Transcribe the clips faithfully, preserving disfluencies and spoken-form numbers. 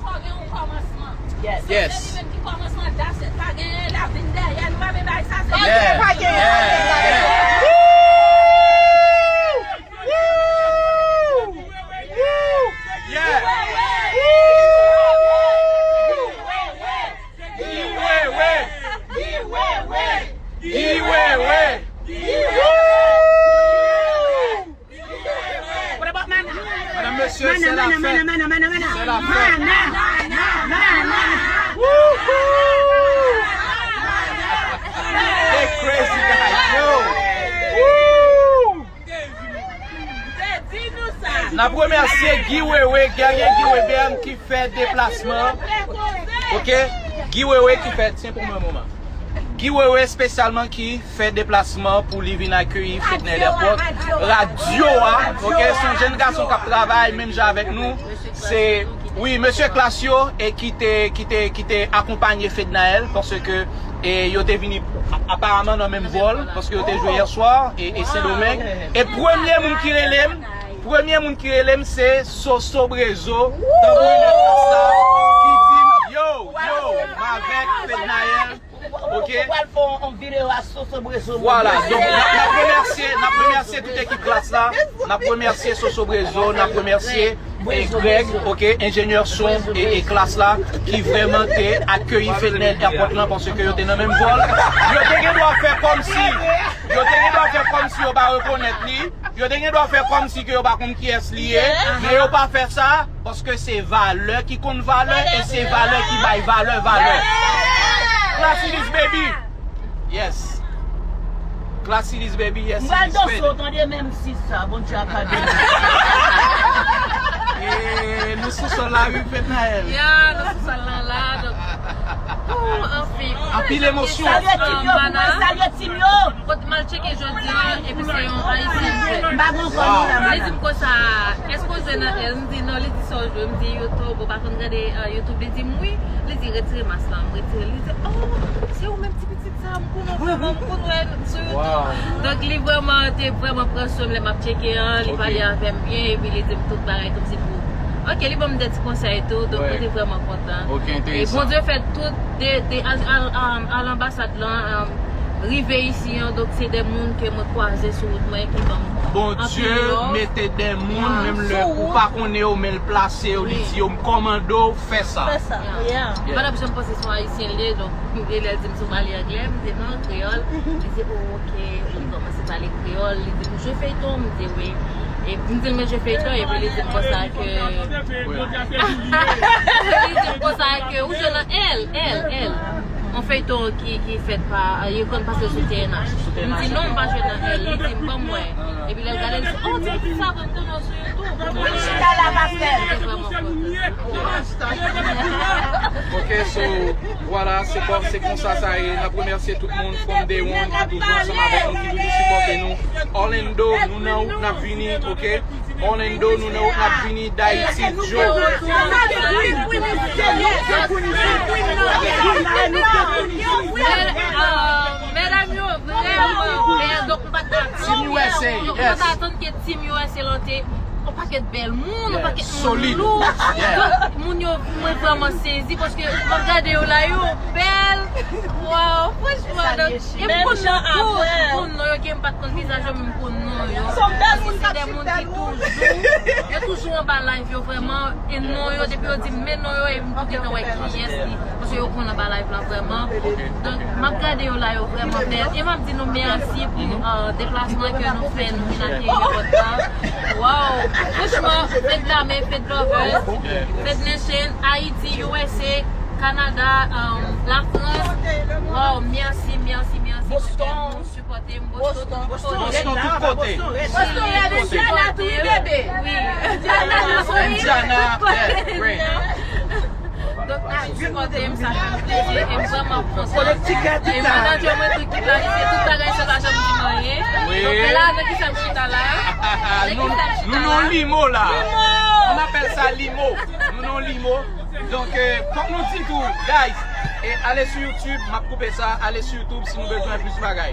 Fò gen yon kòmansman. Yes. Se li menm ki kòmansman, that's it. Pa gen ravin dèyè, nou pa vin bay sa, se Yeah. Pa gen Yeah. ravin dèyè. Yeah. Guy Wewe. Guy Wewe. Guy Wewe. What about Mana? Madame, monsieur, c'est la fête. Mana, mana, mana, mana, mana. C'est la fête. Mana, mana, mana. Woohoo! They crazy guys, yo. Woo! N ap remèsye Guy Wewe, Guerrier Guy Weber ki fè deplasman. Ok? Guy Wewe ki fè, tiens pour moi un moment. Guy Wewe espesyalman ki fè deplasman pou li vin akeyi Fednaelle Airport. Radyo a, ok, se yon jèn gason k ap travay menm jan avèk nou. Se, wi, mesye Classio, e ki te, ki te, ki te akonpanye Fednaelle, paske, e, yo te vini a-, aparaman nan menm vòl, paske yo te jwe yè swa, e, e Sendomeng. E premye moun ki rele m, premye moun ki rele m, se Soso Brezo, tanbourinè Klas la, ki di m, yo, yo, m avèk Fednaelle. Ok. Ou pral fè yon videyo a Soso Brezo. Vwala, donk n ap, n ap remèsye, n ap remèsye tout ekip Klas la, n ap remèsye Soso Brezo, n ap remèsye, e, Greg, ok, enjenyè son e, e Klas la, ki vrèman te akeyi Fednaelle Airport lan, paske yo te nan menm vòl. Yo te gen dwa fè kòmsi, yo te gen dwa fè kòmsi yo pa rekonèt li, yo te gen dwa fè kòmsi ke yo pa konn kiyès li ye, men yo pa fè sa, paske se valè ki konn valè, e se valè ki bay valè, valè. Classy this baby. Yes. Classy this baby, yes. M pral danse w tande menm si sa, Bondye ap pardone. E nou sou sòl la, wi, Fednaelle. Ya, nou sou sòl la, la, donk. Ou, anfen. Anpil emosyon. Salye tim yo pou mwen, salye tim yo. Kote m al tcheke jodi a, epi se yon Ayisyen m jwenn. M pa gen kò nou la, madam. Li di m konsa, èske w jwe nan L? M di non, li di sa w jwe, m di YouTube, ou pa konn gade, euh, YouTube? Li di m wi. Li di retire mas la, m retire l. Li di, oh, se ou menm ti pitit sa, m konn ou vrèman, m konn wè sou YouTube. Donk li vrèman te vrèman pran swen m lè m ap tcheke an, li pale avè m byen, epi li di m tout bagay kòmsi pou. Ok, li ban m de ti konsèy tou, donk mwen te vrèman kontan. Ok, enteresan. E Bondye fè tout de, de, al, al, al, al anbasad lan, um, rive isi an, donk se de moun ke mwen kwaze sou wout mwen ki ban m anpil love. Bondye mete de moun, menm lè ou pa konnen yo, men l plase yo, li di yo, m kòmande w, fè sa. Fè sa, yeah. Madam, jan m panse se yon Ayisyen li ye, donk, e lè l di m se yon pale anglè, m di non, kreyòl. Li di, oh, ok. Li kòmanse pale kreyòl, li di m jwe feyton, m di wi. E m di l men jwe feyton, epi li di m konsa ke, li di m konsa ke ou jwe nan L, L, L. Yon feyton ki, ki fèt pa, yo konn pase sou T N H. M di non, m pa jwe nan L. Li di m ban m wè. Epi lè l gade, li di, oh, ti pitit sa, ban m konnen w sou YouTube. Mwen chita la, pastè. Mwen te vrèman kontan. Ok, so, vwala, se kon, se konsa sa ye. N ap remèsye tout moun, from day one, ki toujou ansanm avèk nou, ki toujou sipòte nou. Orlando, nou nan wout, n ap vini, ok? Orlando, nou nan wout, n ap vini, Dayiti, Joe. Medam yo, vrèman bèl, donk nou pa t atann. Team U S A, yes. Nou pa t atann ke Team U S A lan te yon pakèt bèl moun, yon pakèt moun lou. Donk, moun yo, mwen vrèman sezi paske m ap gade yo la, yo bèl. Waw, franchman, donk, e m konn yo tou, m konn non yo, ke m pa t konn vizaj yo, men m konn non yo. Se de moun ki toujou, yo toujou anba live yo vrèman, e non yo, depi yo di m men non yo, e m tou gentan wè kiyès li. Paske yo konn anba live la vrèman. Donk, m ap gade yo la, yo vrèman bèl. E m ap di nou mèsi pou, euh, deplasman ke nou fè, nou vin akeyi nou kontan. Wow! Franchman, Fed Dame, Fed Lovers, Fed Nation, Ayiti, U S A, Kanada, euh, Lafrans. Wow, mèsi, mèsi, mèsi. Boston. Sipòte m, Boston, Boston, Boston, tout kote. Boston, Indiana tou, wi, bebe. Wi. Indiana, Indiana, yeah, great. Donk, nou sipòte m, sa fè m plezi, e m vrèman kontan. E manager mwen tou ki planifye tout bagay, sa pa janm di m anyen. Wi. Donk, la, nan ki sa m chita la? Nan ki sa m chita la? Nou, nou nan limo la. On appelle ça limo. Nou nan limo. Donk, euh, fòk nou di tou, guys, e ale sou YouTube, m ap koupe sa, ale sou YouTube si nou bezwen plis bagay.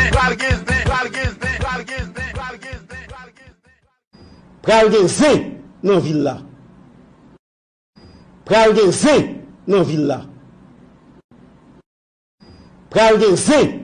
zen, pral gen zen, pral gen zen, pral gen zen, pral gen zen, pral gen zen. Pral gen zen nan vil la. Pral gen zen nan vil la. Pral gen zen